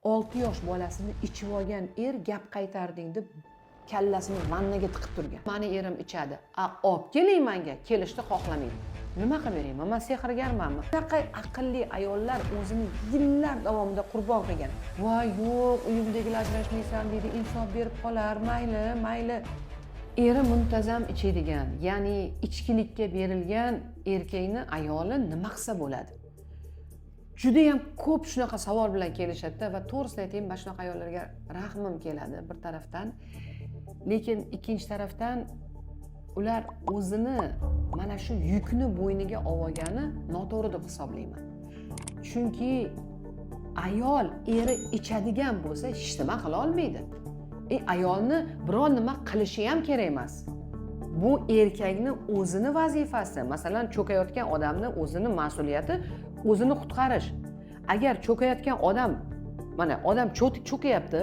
6 yosh bolasini ichib olgan er gap qaytarding deb kallasini vannaga tiqib turgan. Mani erim ichadi, a olib keling manga, kelishni xohlamaydi. Nima qilib berayman, man sehrgarmanmi? Shunaqa aqlli ayollar o'zini yillar davomida qurbon qilgan. Voy, yo'q, uyimdagilar ajrashmaysan deydi, insof berib qolar, mayli, mayli. Eri muntazam ichadigan, ya'ni ichkilikka berilgan erkakni ayoli nima qilsa bo'ladi? Judayam ko'p shunaqa savol bilan kelishadida. Va to'g'risini aytayim, mana shunaqa ayollarga rahmim keladi bir tarafdan, lekin ikkinchi tarafdan ular o'zini mana shu yukni bo'yniga olib olgani noto'g'ri deb hisoblayman. Chunki ayol eri ichadigan bo'lsa, hech nima qila olmaydi. Ayolni biron nima qilishi ham kerak emas, bu erkakni o'zini vazifasi. Masalan, cho'kayotgan odamni o'zini mas'uliyati o'zini qutqarish. Agar cho'kayotgan odam, mana odam cho'kayapti,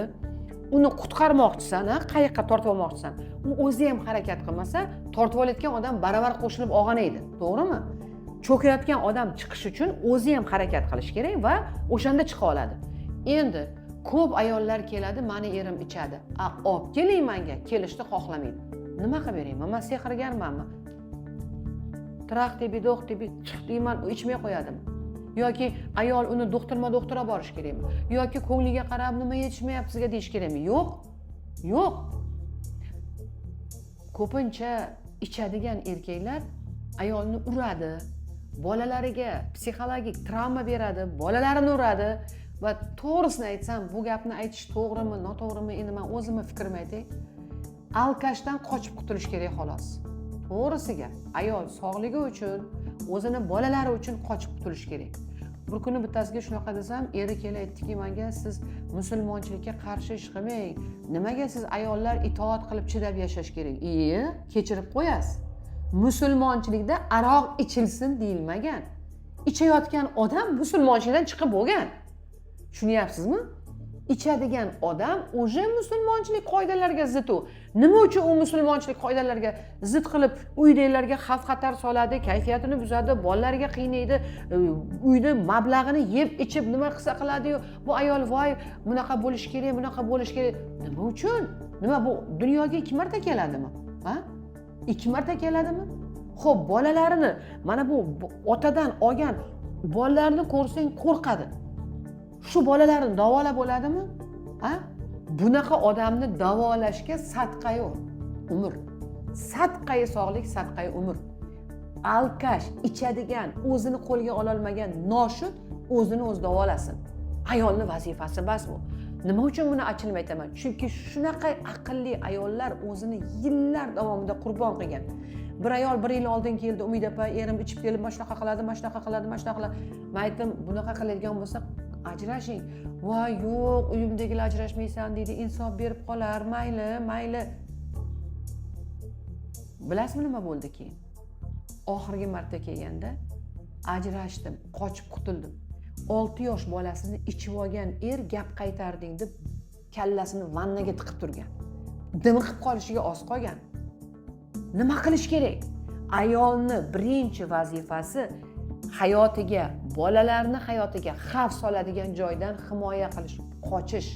uni qutqarmoqchisan, a qayiqqa tortib olmoqchisan, u o'zi ham harakat qilmasa, tortib olayotgan odam baravar qo'shilib og'anaydi, to'g'rimi? Cho'kayotgan odam chiqish uchun o'zi ham harakat qilishi kerak va o'shanda chiqa oladi. Endi ko'p ayollar keladi: mani erim ichadi, a olib keling manga, kelishni xohlamaydi. Nima qilib berayman, man sehrgarmanmi? Трах тебе, do'q тебе deyman, u ichmay qo'yadimi? Yoki ayol uni doktorma doktor olib borish kerakmi yoki ko'ngliga qarab, nima yetishmayapti sizga, deyish kerakmi? Yo'q. Ko'pincha ichadigan erkaklar ayolni uradi, bolalariga psixologik travma beradi, bolalarini uradi. Va to'g'risini aytsam, bu gapni aytish to'g'rimi, noto'g'rimi, endi man o'zimni fikrimni aytay, алкаш dan qochib qutulish kerak, xolos. To'g'risi gap, ayol sog'ligi uchun, o'zini bolalari uchun qochib qutulish kerak. Bir kuni bittasiga shunaqa desam, eri kelib aytdiki manga: "Siz musulmonchilikka qarshi ish qilmang, nimaga siz ayollar itoat qilib, chidab yashash kerak?" Iye, kechirib qo'yasiz, musulmonchilikda aroq ichilsin deyilmagan. Ichayotgan odam musulmonchilikdan chiqib bo'lgan, tushunyapsizmi? Ichadigan odam уже musulmonchilik qoidalariga zid. U nima uchun u musulmonchilik qoidalariga zid qilib, uydagilarga xavf xatar soladi, kayfiyatini buzadi, bolalariga qiynaydi, uyni mablag'ini yeb ichib nima qilsa qiladiyu, bu ayol voy, bunaqa bo'lishi kerak, bunaqa bo'lishi kerak. Nima uchun? Nima, bu dunyoga ikki marta keladimi, ha, ikki marta keladimi? Ho'p, bolalarini, mana bu otadan olgan bolalarni ko'rsang, qo'rqadi. Shu bolalarni davolab bo'ladimi, a? Bunaqa odamni davolashga sadqai umr, sadqai sog'lik, sadqai umr. Алкаш, ichadigan, o'zini qo'lga ololmagan noshud o'zini o'zi davolasin, ayolni vazifasi emas bu. Nima uchun buni achinib aytaman? Chunki shunaqa aqlli ayollar o'zini yillar davomida qurbon qilgan. Bir ayol bir yil oldin keldi: "Umid opa, erim ichib kelib mana shunaqa qiladi, mana shunaqa qiladi, mana shunaqa qiladi." Man aytdim: "Bunaqa qiladigan bo'lsa, ajrashing." "Voy, yo'q, uyimdagilar ajrashmaysan deydi, insof berib qolar, mayli, mayli." Bilasizmi, nima bo'ldi keyin? Oxirgi marta kelganda: "Ajrashdim, qochib qutuldim." 6 yosh bolasini ichib olgan er gap qaytarding deb kallasini vannaga tiqib turgan, dimiqib qolishiga oz qolgan. Nima qilish kerak? Ayolni birinchi vazifasi hayotiga, bolalarni hayotiga xavf soladigan joydan himoya qilish, qochish.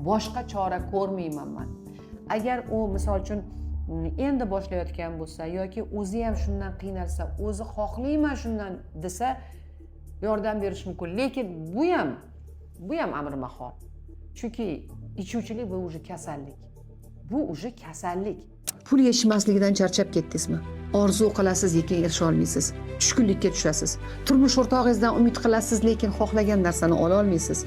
Boshqa chora ko'rmayman man. Agar u, misol uchun, endi boshlayotgan bo'lsa yoki o'zi ham shundan qiynalsa, o'zi xohlayman shundan desa, yordam berish mumkin. Lekin bu ham amri mahol, chunki ichuvchilik bu уже kasallik, bu уже kasallik. Pul yetishmasligidan charchab ketdingizmi? Orzu qilasiz, lekin erisha olmaysiz. Tushkunlikka tushasiz. Turmush o'rtog'ingizdan umid qilasiz, lekin xohlagan narsani ola olmaysiz.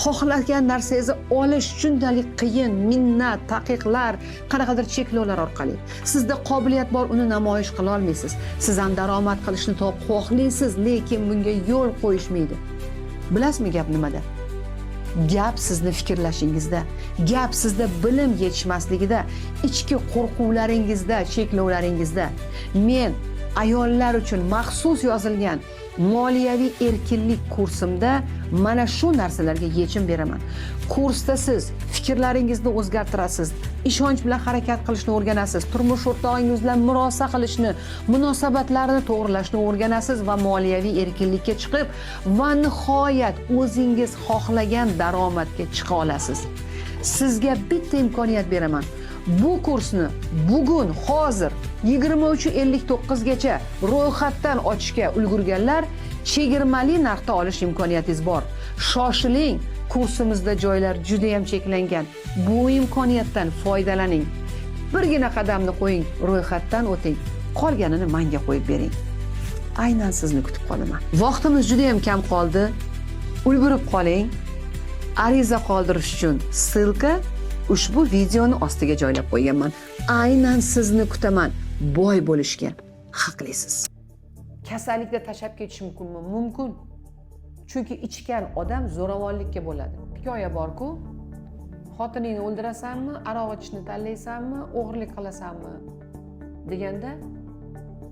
Xohlagan narsangizni olish shundalik qiyin, minnat, taqiqlar, qanaqadir cheklovlar orqali. Sizda qobiliyat bor, uni namoyish qila olmaysiz. Siz ham daromad qilishni xohlaysiz, lekin bunga yo'l qo'yishmaydi. Bilasizmi, gap nimada? Gap sizni fikrlashingizda, gap sizda bilim yetishmasligida, ichki qo'rquvlaringizda, cheklovlaringizda. Men ayollar uchun maxsus yozilgan moliyaviy erkinlik kursimda Mana shu narsalarga yechim beraman. Kursda siz fikrlaringizni o'zgartirasiz, ishonch bilan harakat qilishni o'rganasiz, turmush o'rtog'ingiz bilan murosa qilishni, munosabatlarni to'g'rilashni o'rganasiz va moliyaviy erkinlikka chiqib va nihoyat o'zingiz xohlagan daromadga chiqa olasiz. Sizga bitta imkoniyat beraman. Bu kursni bugun hozir 23:59 gacha ro'yxatdan ochishga ulgurganlar chegirmali narxda olish imkoniyatingiz bor. Shoshiling, kursimizda joylar juda ham cheklangan. Bu imkoniyatdan foydalaning. Birgina qadamni qo'ying, ro'yxatdan o'ting. Qolganini menga qo'yib bering. Aynan sizni kutib qolaman. Vaqtimiz juda ham kam qoldi. Ulgurib qoling. Ariza qoldirish uchun ссылка ushbu videoni ostiga joylab qo'yganman. Aynan sizni kutaman. Boy bo'lishga haqlisiz. Kasallikda tashlab ketish mumkinmi? Mumkin. Chunki ichgan odam zo'ravonlikka bo'ladi. Hikoya bor-ku. Xotiningni o'ldirasanmi, aroq ichishni tanlaysanmi, o'g'irlik qilasanmi deganda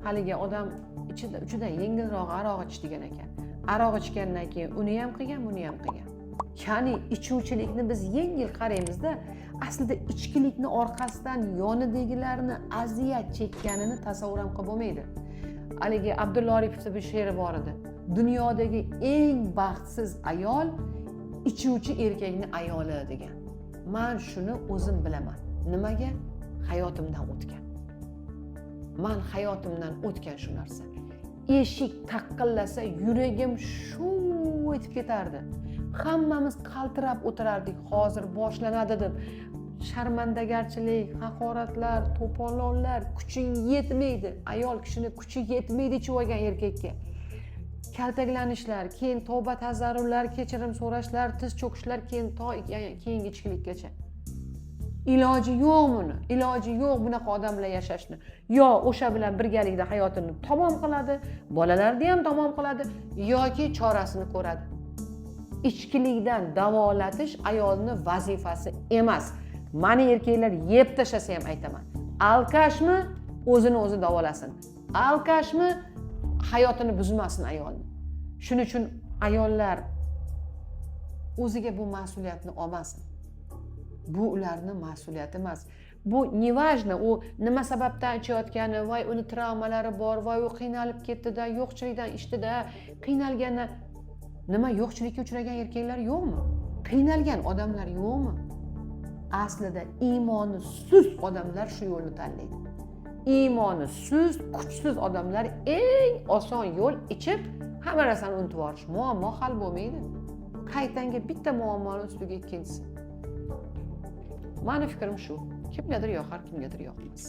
haligi odam ichida uchidan yengilroq aroq ich degan ekan. Aroq ichgandan keyin uni ham qilgan, buni ham qilgan. Ya'ni ichuvchilikni biz yengil qaraymizda, aslida ichkilikni orqasidan yonidagilarni aziyat chekkanini tasavvur ham qilib bo'lmaydi. Haligi Abdulla Oripovda bir she'ri bor edi. Dunyodagi eng baxtsiz ayol ichuvchi erkakni ayoli degan. Man shuni o'zim bilaman. Nimaga? Hayotimdan o'tgan. Man hayotimdan o'tgan shu narsa. Eshik taqillasa yuragim shu etib ketardi. Hammamiz qaltirab o'tirardik, hozir boshlanadi deb. Sharmandagarchilik, haqoratlar, to'polonlar, kuching yetmaydi. Ayol kishini kuchi yetmaydi ichib olgan erkakka. Kaltaklanishlar, keyin tavba tazarrurlar, kechirim so'rashlar, tiz cho'kishlar, keyin to keyingi ichkilikkacha. Iloji yo'q buni, iloji yo'q bunaqa odam bilan yashashni. Yo o'sha bilan birgalikda hayotini tamom qiladi, bolalarni ham tamom qiladi yoki chorasini ko'radi. Ichkilikdan davolatish ayolni vazifasi emas. Mani erkaklar yeb tashlasa ham aytaman. Алкаш mi, o'zini o'zi davolasin. Алкаш mi, hayotini buzmasin ayolni. Shuning uchun ayollar o'ziga bu mas'uliyatni olmasin. Bu ularni mas'uliyati emas. Bu неважно, u nima sababdan ichayotgani, voy uni travmalari bor, voy u qiynalib ketdida, yo'qchilikdan ichdida, qiynalgandan. Nima, yo'qchilikka uchragan erkaklar yo'qmi? Qiynalgan odamlar yo'qmi? Aslida iymoni sust odamlar shu yo'lni tanlaydi. Iymoni sust, kuchsiz odamlar eng oson yo'l ichib, hamma narsani unutib yuborish. Muammo hal bo'lmaydi. Qaytanga bitta muammoni ustiga ikkinchisi. Mani fikrim shu. Kimgadir yoqar, kimgadir yoqmas.